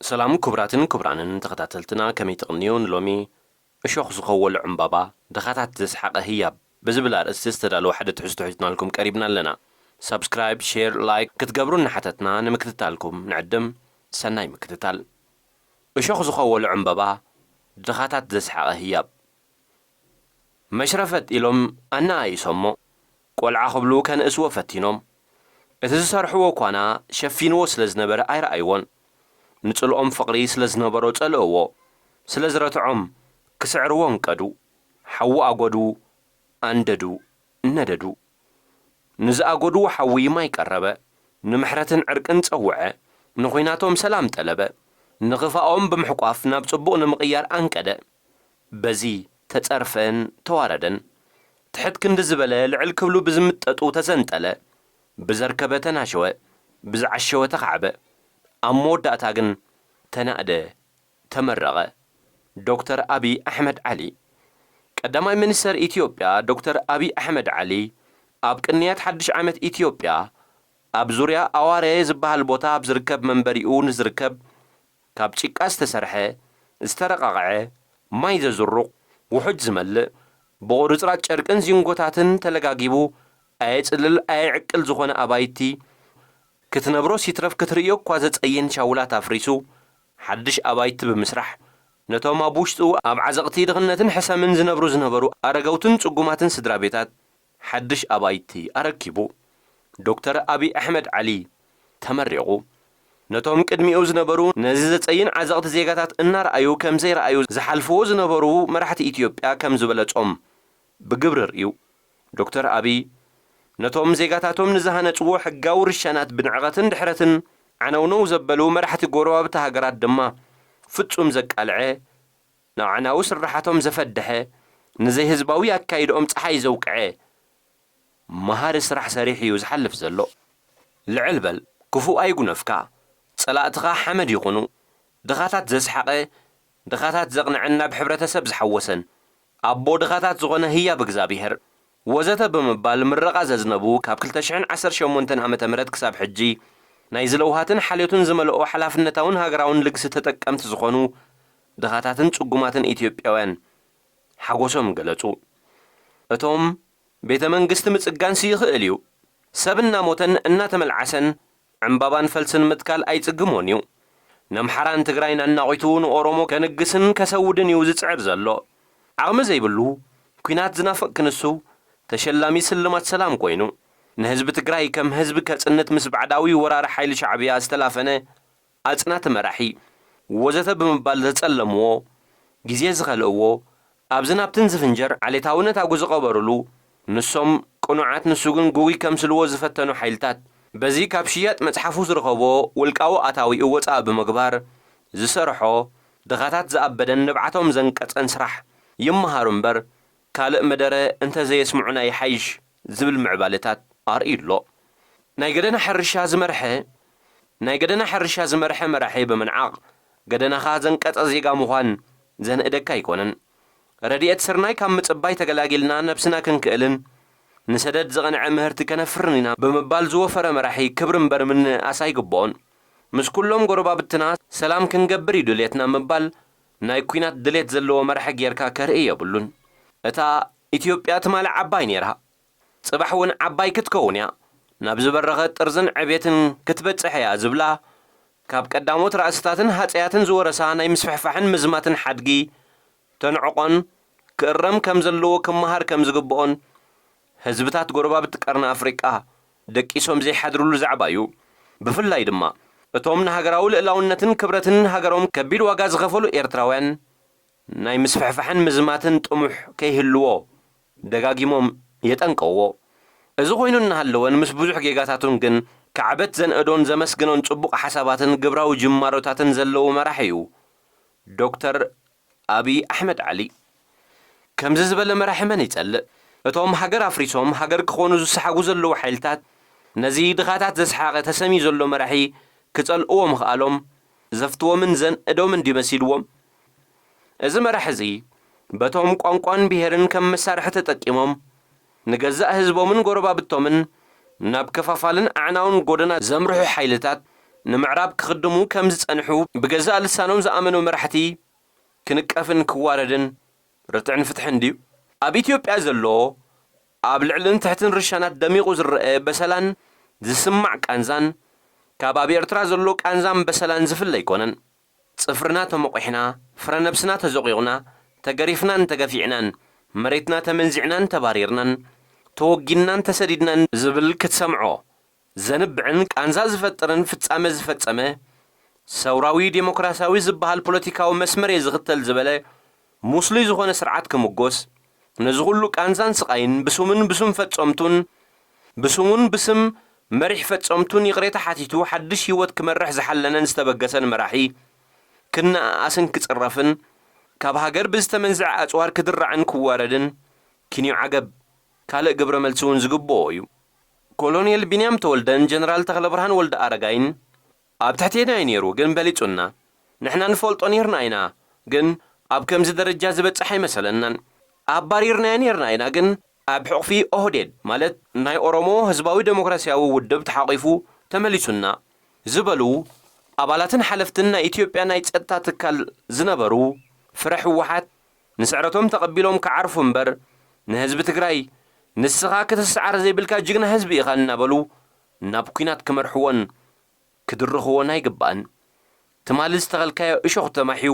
ሰላም ክቡራትን ክቡራንን ተኸታተልትና፣ ከመይ ትቕንዩ? ንሎሚ እሾኽ ዝኸወሎ ዕምባባ፣ ድኻታት ዘስሓቐ ህያብ ብዝብል ኣርእስቲ ዝተዳለወ ሓደ ትሕዝቶ ሒዝናልኩም ቀሪብና ኣለና። ሳብስክራይብ፣ ሼር፣ ላይክ ክትገብሩ እናሓተትና ንምክትታልኩም ንዕድም። ሰናይ ምክትታል። እሾኽ ዝኸወሎ ዕምባባ፣ ድኻታት ዘስሓቐ ህያብ። መሽረፈት ኢሎም ኣነኣኢሶሞ። ቆልዓ ክብሉ ከንእስዎ ፈቲኖም። እቲ ዝሰርሕዎ ኳና ሸፊንዎ ስለ ዝነበረ ኣይረኣይዎን። ንጽልኦም ፍቕሪ ስለ ዝነበሮ ጸልእዎ። ስለ ዝረትዖም ክስዕርዎ እንቀዱ። ሓዊ ኣጎዱ፣ ኣንደዱ፣ እነደዱ። ንዝኣጎድዎ ሓዊ ማይ ቀረበ። ንምሕረትን ዕርቅን ጸውዐ። ንኹናቶም ሰላም ጠለበ። ንኽፋኦም ብምሕቋፍ ናብ ጽቡቕ ንምቕያር ኣንቀደ። በዚ ተጸርፈን ተዋረደን። ትሕት ክንዲ ዝበለ ልዕል ክብሉ ብዝምጠጡ ተዘንጠለ። ብዘርከበ ተናሸወ። ብዝዓሸወ ተኻዕበ። ኣብ መወዳእታ ግን ተናእደ፣ ተመረቐ። ዶክተር ኣብይ ኣሕመድ ዓሊ። ቀዳማይ ሚኒስተር ኢትዮጵያ ዶክተር ኣብይ ኣሕመድ ዓሊ ኣብ ቅንያት ሓድሽ ዓመት ኢትዮጵያ ኣብ ዙርያ ኣዋረ ዝበሃል ቦታ ኣብ ዝርከብ መንበሪኡ ንዝርከብ ካብ ጭቃ ዝተሰርሐ፣ ዝተረቓቕዐ፣ ማይ ዘዝሩቕ፣ ውሑጅ ዝመልእ፣ ብቑርጽራጽ ጨርቅን ዚንጎታትን ተለጋጊቡ፣ ኣየጽልል ኣየዕቅል ዝኾነ ኣባይቲ፣ ክትነብሮስ ይትረፍ ክትርእዮ እኳ ዘጸይን ሻውላት ኣፍሪሱ፣ ሓድሽ ኣባይቲ ብምስራሕ፣ ነቶም ኣብ ውሽጡ ኣብ ዓዘቕቲ ድኽነትን ሕሰምን ዝነብሩ ዝነበሩ ኣረገውትን ጽጉማትን ስድራ ቤታት፣ ሓድሽ ኣባይቲ ኣረኪቡ። ዶክተር ኣብይ ኣሕመድ ዓሊ ተመሪቑ። ነቶም ቅድሚኡ ዝነበሩ ነዚ ዘጸይን ዓዘቕቲ ዜጋታት እናረኣዩ ከም ዘይረኣዩ ዝሓልፍዎ ዝነበሩ መራሕቲ ኢትዮጵያ ከም ዝበለጾም ብግብሪ ርእዩ። ዶክተር ኣብይ ነቶም ዜጋታቶም ንዝሃነጽዎ ሕጋዊ ርሻናት ብንዕቐትን ድሕረትን ዓነውነው ዘበሉ መራሕቲ ጎረባብቲ ሃገራት ድማ ፍጹም ዘቃልዐ፣ ንኣዕናዊ ስርሓቶም ዘፈድሐ፣ ንዘይህዝባዊ ኣካይድኦም ጸሓይ ዘውቅዐ መሃሪ ስራሕ ሰሪሑ እዩ ዝሓልፍ ዘሎ። ልዕል በል፣ ክፉእ ኣይጉነፍካ፣ ጸላእትኻ ሓመድ ይኹኑ፣ ድኻታት ዘስሓቐ፣ ድኻታት ዘቕንዐን ናብ ሕብረተሰብ ዝሓወሰን፣ ኣቦ ድኻታት ዝኾነ ህያብ እግዚኣብሄር፣ ወዘተ ብምባል ምረቓ ዘዝነቡ ካብ ክልተ ሽሕን ዓሰርተ ሸሞንተን ዓመተ ምህረት ክሳብ ሕጂ ናይ ዝለውሃትን ሓልዮትን ዝመልኦ ሓላፍነታውን ሃገራውን ልግሲ ተጠቀምቲ ዝኾኑ ድኻታትን ጽጉማትን ኢትዮጵያውያን ሓጎሶም ገለጹ። እቶም ቤተ መንግስቲ ምጽጋንሲ ይኽእል እዩ። ሰብ እናሞተን እናተመልዓሰን ዕምባባን ፈልስን ምትካል ኣይጽግሞን እዩ። ነምሓራን ትግራይን ኣናቒቱ ንኦሮሞ ከንግስን ከሰውድን እዩ ዝጽዕር ዘሎ። ዓቕሚ ዘይብሉ፣ ኲናት ዝናፍቕ ክንሱ፣ ተሸላሚ ስልማት ሰላም ኮይኑ፣ ንህዝቢ ትግራይ ከም ህዝቢ ከጽንት ምስ ባዕዳዊ ወራሪ ሓይሊ ሻዕብያ ዝተላፈነ ኣጽናቲ መራሒ ወዘተ ብምባል ዘጸለምዎ፣ ግዜ ዝኸልእዎ፣ ኣብዚ ናብትን ዝፍንጀር ዓሌታዊ ነታጉ ዝቐበሩሉ፣ ንሶም ቅኑዓት ንሱ ግን ግጉይ ከምስልዎ ዝፈተኑ ሓይልታት፣ በዚ ካብ ሽያጥ መጽሓፉ ዝረኸቦ ውልቃዊ ኣታዊኡ ወጻኢ ብምግባር ዝሰርሖ፣ ድኻታት ዝኣበደን ንብዓቶም ዘንቀጸን ስራሕ ይመሃሩ እምበር፣ ካልእ መደረ እንተዘየስምዑና ይሓይሽ ዝብል ምዕባለታት ኣርእዩ ኣሎ። ናይ ገደና ሕርሻ ዝመርሐ፣ ናይ ገደና ሕርሻ ዝመርሐ መራሒ ብምንዓቕ፣ ገደናኻ ዘንቀጸ ዜጋ ምዃን ዘንእደካ ኣይኮነን። ረድኤት ስርናይ ካብ ምጽባይ ተገላጊልና ነብስና ክንክእልን ንሰደድ ዝቐንዐ ምህርቲ ከነፍርን ኢና ብምባል ዝወፈረ መራሒ ክብሪ እምበር ምንእኣስ ኣይግብኦን። ምስ ኩሎም ጎረባብትና ሰላም ክንገብር እዩ ድልየትና ምባል ናይ ኲናት ድልየት ዘለዎ መራሒ ጌርካ ከርኢ የብሉን። እታ ኢትዮጵያ ትማሊ ዓባይ ነይራ፣ ጽባሕ እውን ዓባይ ክትከውን እያ፣ ናብ ዝበረኸ ጥርዝን ዕቤትን ክትበጽሕ እያ ዝብላ ካብ ቀዳሞት ራእስታትን ሃጸያትን ዝወረሳ ናይ ምስፍሕፋሕን ምዝማትን ሓድጊ ተንዕቖን ክእረም ከም ዘለዎ ክመሃር ከም ዝግብኦን ህዝብታት ጎረባብቲ ቀርኒ ኣፍሪቃ ደቂሶም ዘይሓድርሉ ዛዕባ እዩ። ብፍላይ ድማ እቶም ንሃገራዊ ልእላውነትን ክብረትን ሃገሮም ከቢድ ዋጋ ዝኸፈሉ ኤርትራውያን ናይ ምስፍሕፋሕን ምዝማትን ጥሙሕ ከይህልዎ ደጋጊሞም የጠንቀዎ። እዚ ኮይኑ እናሃለወን ምስ ብዙሕ ጌጋታቱን ግን ካዕበት ዘንእዶን ዘመስግኖን ጽቡቕ ሓሳባትን ግብራዊ ጅማሮታትን ዘለዎ መራሒ እዩ ዶክተር ኣብይ ኣሕመድ ዓሊ። ከምዚ ዝበለ መራሒ መን ይጸልእ? እቶም ሃገር ኣፍሪሶም ሃገር ክኾኑ ዝሰሓጉ ዘለዉ ሓይልታት ነዚ ድኻታት ዘስሓቐ ተሰምዩ ዘሎ መራሒ ክጸልእዎ ምኽኣሎም ዘፍትዎምን ዘንእዶምን ድዩ መሲልዎም? እዚ መራሒ እዚ በቶም ቋንቋን ብሄርን ከም መሳርሒ ተጠቂሞም ንገዛእ ህዝቦምን ጎረባብቶምን ናብ ከፋፋልን ኣዕናውን ጎደና ዘምርሑ ሓይልታት ንምዕራብ ክኽድሙ ከም ዝጸንሑ ብገዛእ ልሳኖም ዝኣመኑ መራሕቲ ክንቀፍን ክዋረድን ርትዕን ፍትሕን ድዩ? ኣብ ኢትዮጵያ ዘሎ ኣብ ልዕልን ትሕትን ርሻናት ደሚቑ ዝረአ በሰላን ዝስማዕ ቃንዛን ካብ ኣብ ኤርትራ ዘሎ ቃንዛን በሰላን ዝፍለ ኣይኮነን። ጽፍርና ተመቑሕና፣ ፍረ ነብስና ተዘቒቑና፣ ተገሪፍናን ተገፊዕናን፣ መሬትና ተመንዚዕናን ተባሪርናን፣ ተወጊንናን ተሰዲድናን ዝብል ክትሰምዖ ዘንብዕን ቃንዛ ዝፈጥርን ፍጻመ ዝፈጸመ፣ ሰውራዊ ዴሞክራሲያዊ ዝበሃል ፖለቲካዊ መስመር እየ ዝኽተል ዝበለ፣ ሙስሉይ ዝኾነ ስርዓት ክምጎስ፣ ነዚ ኩሉ ቃንዛን ስቓይን ብስሙን ብስም ፈጸምቱን፣ ብስሙን ብስም መሪሕ ፈጸምቱን ይቕሬታ ሓቲቱ ሓድሽ ህይወት ክመርሕ ዝሓለነን ዝተበገሰን መራሒ ክነኣኣስን ክጽረፍን፣ ካብ ሃገር ብዝተመንዝዐ ኣጽዋር ክድራዕን ክዋረድን፣ ኪንዮ ዓገብ፣ ካልእ ግብረ መልሲ እውን ዝግብኦ እዩ። ኮሎኔል ቢንያም ተወልደን ጀነራል ተኽለብርሃን ወልደ ኣረጋይን ኣብ ትሕቴና እዩ ነይሩ፣ ግን በሊጹና። ንሕና ንፈልጦ ነይርና ኢና፣ ግን ኣብ ከምዚ ደረጃ ዝበጽሕ ኣይመሰለናን። ኣባሪርናዮ ነይርና ኢና፣ ግን ኣብ ሕቑፊ ኦህዴድ፣ ማለት ናይ ኦሮሞ ህዝባዊ ዴሞክራሲያዊ ውድብ ተሓቒፉ ተመሊሱና ዝበሉ ኣባላትን ሓለፍትን ናይ ኢትዮጵያ ናይ ጸጥታ ትካል ዝነበሩ ፍረ ህወሓት ንስዕረቶም ተቐቢሎም ክዓርፉ እምበር፣ ንህዝቢ ትግራይ ንስኻ ክትስዓር ዘይብልካ ጅግና ህዝቢ ኢኻ እናበሉ ናብ ኲናት ክመርሕዎን ክድርኽዎን ኣይግባእን። ትማሊ ዝተኸልካዮ እሾኽ ተማሕዩ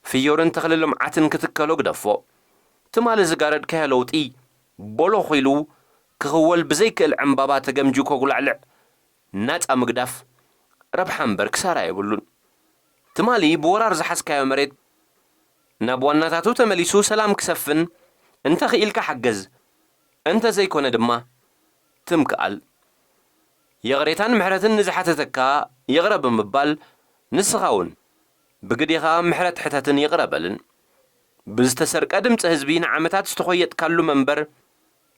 ፍዮርን ተኽሊ ልምዓትን ክትከሎ ግደፎ። ትማሊ ዝጋረድካዮ ለውጢ ቦሎኽ ኢሉ ክኽወል ብዘይክእል ዕምባባ ተገምጁ ከጉላዕልዕ ናጻ ምግዳፍ ረብሓ እምበር ክሳራ የብሉን። ትማሊ ብወራር ዝሓዝካዮ መሬት ናብ ዋናታቱ ተመሊሱ ሰላም ክሰፍን እንተ ኽኢልካ ሓግዝ፣ እንተ ዘይኮነ ድማ ትም ክኣል። ይቕሬታን ምሕረትን ንዝሓተተካ ይቕረ ብምባል፣ ንስኻ እውን ብግዴኻ ምሕረት ሕተትን ይቕረ በልን። ብዝተሰርቀ ድምፂ ህዝቢ ንዓመታት ዝተኾየጥካሉ መንበር፣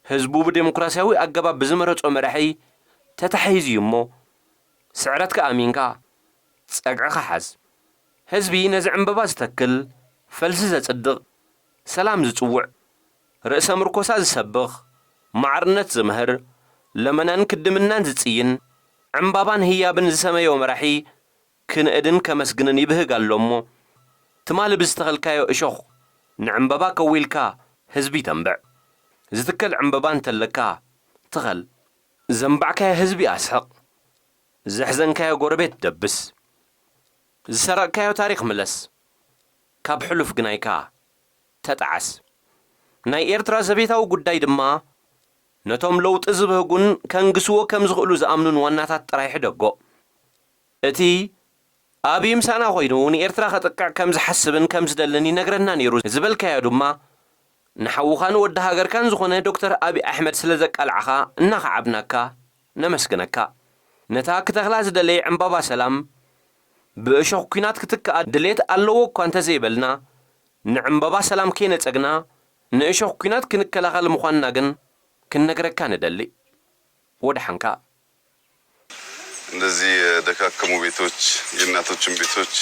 ህዝቡ ብዴሞክራሲያዊ ኣገባብ ብዝመረጾ መራሒ ተታሒዙ እዩ እሞ፣ ስዕረትካ ኣሚንካ ጸግዕኻ ሓዝ። ህዝቢ ነዚ ዕምበባ ዝተክል፣ ፈልሲ ዘጽድቕ፣ ሰላም ዝጽውዕ፣ ርእሰ ምርኮሳ ዝሰብኽ፣ ማዕርነት ዝምህር፣ ለመናን ክድምናን ዝጽይን፣ ዕምባባን ህያብን ዝሰመዮ መራሒ ክንእድን ከመስግንን ይብህግ ኣሎ እሞ፣ ትማሊ ብዝተኸልካዮ እሾኽ ንዕምበባ ከዊልካ ህዝቢ ተንብዕ። ዝትከል ዕምበባ እንተለካ ትኸል። ዘንባዕካዮ ህዝቢ ኣስሕቕ። ዘሕዘንካዮ ጎረቤት ደብስ። ዝሰረቕካዮ ታሪኽ ምለስ። ካብ ሕሉፍ ግናይካ ተጠዓስ። ናይ ኤርትራ ዘቤታዊ ጉዳይ ድማ ነቶም ለውጢ ዝብህጉን ከንግስዎ ከም ዝኽእሉ ዝኣምኑን ዋናታት ጥራይ ሕደጎ። እቲ ኣብይ ምሳና ኮይኑ ንኤርትራ ከጥቅዕ ከም ዝሓስብን ከም ዝደልን ይነግረና ነይሩ ዝበልካዮ ድማ ንሓውኻን ወዲ ሃገርካን ዝኾነ ዶክተር ኣብይ ኣሕመድ ስለ ዘቃላዕኻ እናኸዓብናካ ነመስግነካ። ነታ ክተኽላ ዝደለየ ዕምባባ ሰላም ብእሾኽ ኲናት ክትክኣ ድሌት ኣለዎ እኳ እንተዘይበልና፣ ንዕምባባ ሰላም ከይነጸግና ንእሾኽ ኲናት ክንከላኸል ምዃንና ግን ክንነግረካ ንደሊ። ወደሓንካ። እንደዚህ የደካከሙ ቤቶች፣ የእናቶችን ቤቶች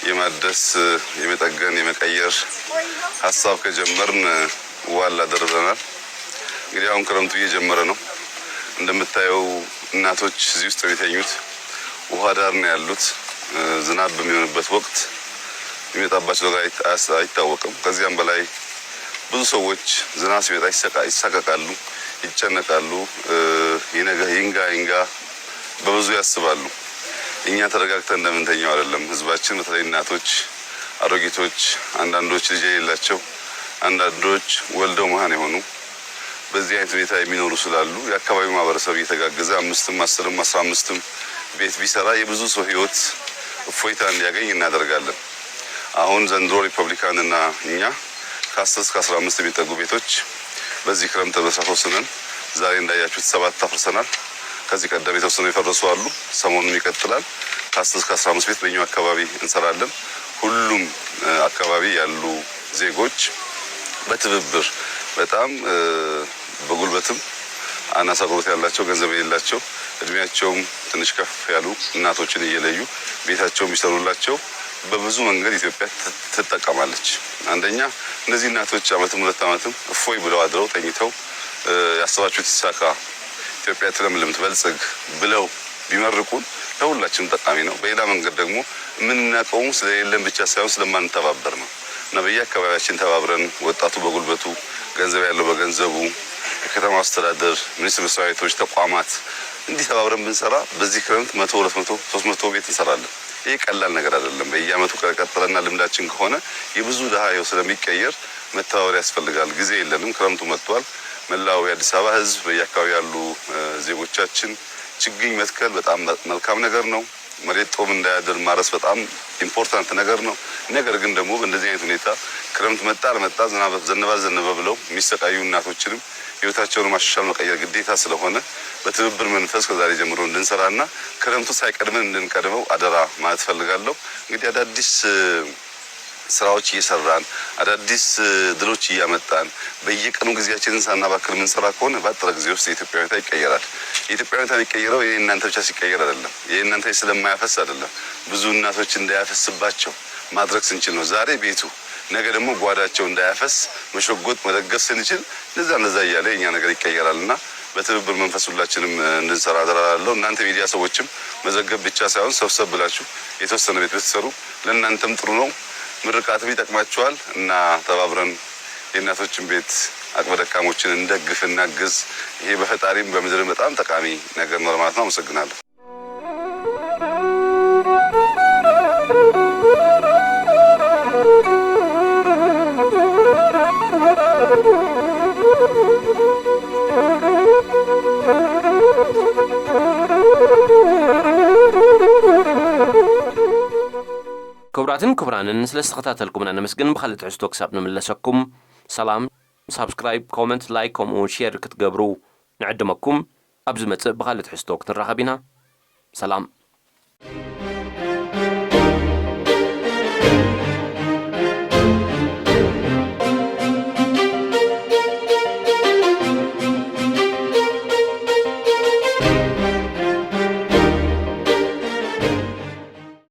የማደስ፣ የመጠገን፣ የመቀየር ሀሳብ ከጀመርን ዋላ ደርብረናል። እንግዲህ አሁን ክረምቱ እየጀመረ ነው። እንደምታየው እናቶች እዚህ ውስጥ ነው የሚተኙት። ውሃ ዳር ነው ያሉት። ዝናብ በሚሆንበት ወቅት የሚመጣባቸው ነገር አይታ- አይታወቅም። ከዚያም በላይ ብዙ ሰዎች ዝናብ ሲመጣ ይሰቃ- ይሳቀቃሉ፣ ይጨነቃሉ። ይነጋ ይንጋ ይንጋ በብዙ ያስባሉ። እኛ ተረጋግተን እንደምንተኛው አይደለም። ህዝባችን በተለይ እናቶች፣ አሮጊቶች፣ አንዳንዶች ልጅ የሌላቸው፣ አንዳንዶች ወልደው መሃን የሆኑ በዚህ አይነት ሁኔታ የሚኖሩ ስላሉ የአካባቢው ማህበረሰብ እየተጋገዘ አምስትም አስርም አስራ አምስትም ቤት ቢሰራ የብዙ ሰው ህይወት እፎይታ እንዲያገኝ እናደርጋለን። አሁን ዘንድሮ ሪፐብሊካን እና እኛ ከአስር እስከ አስራ አምስት የሚጠጉ ቤቶች በዚህ ክረምት ለመስራት ወስነን ዛሬ እንዳያችሁት ሰባት አፍርሰናል። ከዚህ ቀደም የተወሰኑ የፈረሱ አሉ። ሰሞኑን ይቀጥላል። ከአስር እስከ አስራ አምስት ቤት በኛው አካባቢ እንሰራለን። ሁሉም አካባቢ ያሉ ዜጎች በትብብር በጣም በጉልበትም አናሳ ጉልበት ያላቸው፣ ገንዘብ የሌላቸው፣ እድሜያቸውም ትንሽ ከፍ ያሉ እናቶችን እየለዩ ቤታቸውን ቢሰሩላቸው በብዙ መንገድ ኢትዮጵያ ትጠቀማለች። አንደኛ እነዚህ እናቶች አመትም ሁለት አመትም እፎይ ብለው አድረው ተኝተው ያሰባችሁት ይሳካ፣ ኢትዮጵያ ትለምልም ትበልጽግ ብለው ቢመርቁን ለሁላችንም ጠቃሚ ነው። በሌላ መንገድ ደግሞ የምንናቀውም ስለሌለን ብቻ ሳይሆን ስለማንተባበር ነው። እና በየአካባቢያችን ተባብረን ወጣቱ በጉልበቱ፣ ገንዘብ ያለው በገንዘቡ፣ የከተማ አስተዳደር፣ ሚኒስቴር መስሪያ ቤቶች፣ ተቋማት እንዲህ ተባብረን ብንሰራ በዚህ ክረምት መቶ፣ ሁለት መቶ፣ ሶስት መቶ ቤት እንሰራለን። ይህ ቀላል ነገር አይደለም። በየአመቱ ከቀጠለና ልምዳችን ከሆነ የብዙ ድሃ ህይወት ስለሚቀየር መተባበር ያስፈልጋል። ጊዜ የለንም። ክረምቱ መጥቷል። መላው የአዲስ አበባ ህዝብ፣ በየአካባቢ ያሉ ዜጎቻችን ችግኝ መትከል በጣም መልካም ነገር ነው። መሬት ጦም እንዳያድር ማረስ በጣም ኢምፖርታንት ነገር ነው። ነገር ግን ደግሞ በእንደዚህ አይነት ሁኔታ ክረምት መጣ አልመጣ፣ ዝናብ ዘነበ አልዘነበ ብለው የሚሰቃዩ እናቶችንም ህይወታቸውን ማሻሻል መቀየር ግዴታ ስለሆነ በትብብር መንፈስ ከዛሬ ጀምሮ እንድንሰራና ክረምቱ ሳይቀድመን እንድንቀድመው አደራ ማለት እፈልጋለሁ። እንግዲህ አዳዲስ ስራዎች እየሰራን፣ አዳዲስ ድሎች እያመጣን፣ በየቀኑ ጊዜያችንን ሳናባክን የምንሰራ ከሆነ በአጠረ ጊዜ ውስጥ የኢትዮጵያ ሁኔታ ይቀየራል። የኢትዮጵያ ሁኔታ የሚቀየረው የእኔ እናንተ ብቻ ሲቀየር አይደለም። የእኔ እናንተ ስለማያፈስ አይደለም። ብዙ እናቶች እንዳያፈስባቸው ማድረግ ስንችል ነው። ዛሬ ቤቱ፣ ነገ ደግሞ ጓዳቸው እንዳያፈስ መሸጎጥ፣ መደገፍ ስንችል፣ እንደዛ እንደዛ እያለ የኛ ነገር ይቀየራል እና በትብብር መንፈስ ሁላችንም እንድንሰራ አደራ እላለሁ። እናንተ ሚዲያ ሰዎችም መዘገብ ብቻ ሳይሆን ሰብሰብ ብላችሁ የተወሰነ ቤት ብትሰሩ ለእናንተም ጥሩ ነው፣ ምርቃትም ይጠቅማችኋል እና ተባብረን የእናቶችን ቤት፣ አቅመ ደካሞችን እንደግፍ፣ እናግዝ። ይሄ በፈጣሪም በምድርም በጣም ጠቃሚ ነገር ነው ለማለት ነው። አመሰግናለሁ። ክቡራትን ክቡራንን፣ ስለ ዝተኸታተልኩምና ነመስግን። ብኻልእ ትሕዝቶ ክሳብ ንምለሰኩም፣ ሰላም። ሳብስክራይብ፣ ኮመንት፣ ላይክ፣ ከምኡ እውን ሼር ክትገብሩ ንዕድመኩም። ኣብ ዝመጽእ ብኻልእ ትሕዝቶ ክንራኸብ ኢና። ሰላም።